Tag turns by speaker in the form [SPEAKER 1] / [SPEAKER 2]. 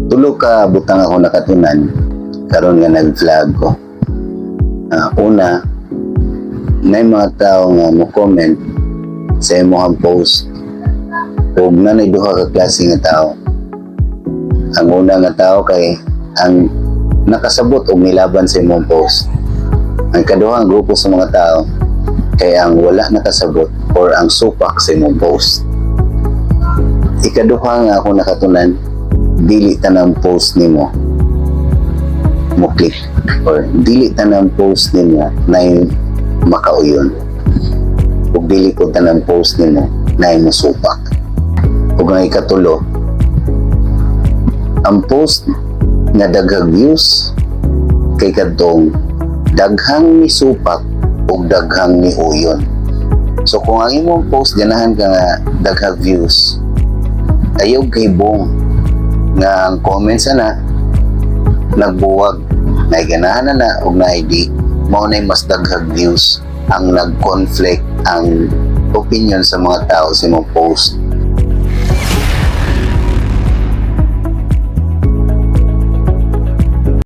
[SPEAKER 1] Tulo ka butang ako nakatunan karon nga nag-vlog ko. Una, na mga tao nga mo comment sa imong post ug naa duha ka klase nga tao. Ang una nga tao kay ang nakasabot og nilaban sa imong post. Ang kaduhang grupo sa mga tao kay ang wala nakasabot or ang supak sa imong post. Ikaduha nga ako nakatunan, dili tanang post nimo mo click or dili tanang post nimo na makauyon ug dili ko tanang post nimo na mo supak. Ug ang ikatulo, ang post nga daghang views kay kadtong daghang ni supak ug daghang ni uyon. So kung ang imong post ganahan ka nga daghang views, ayaw kahibong nga ang comments ana nagbuwag na ganahan na na og na di mao na mas daghang views ang nag-conflict ang opinion sa mga tao sa imong post.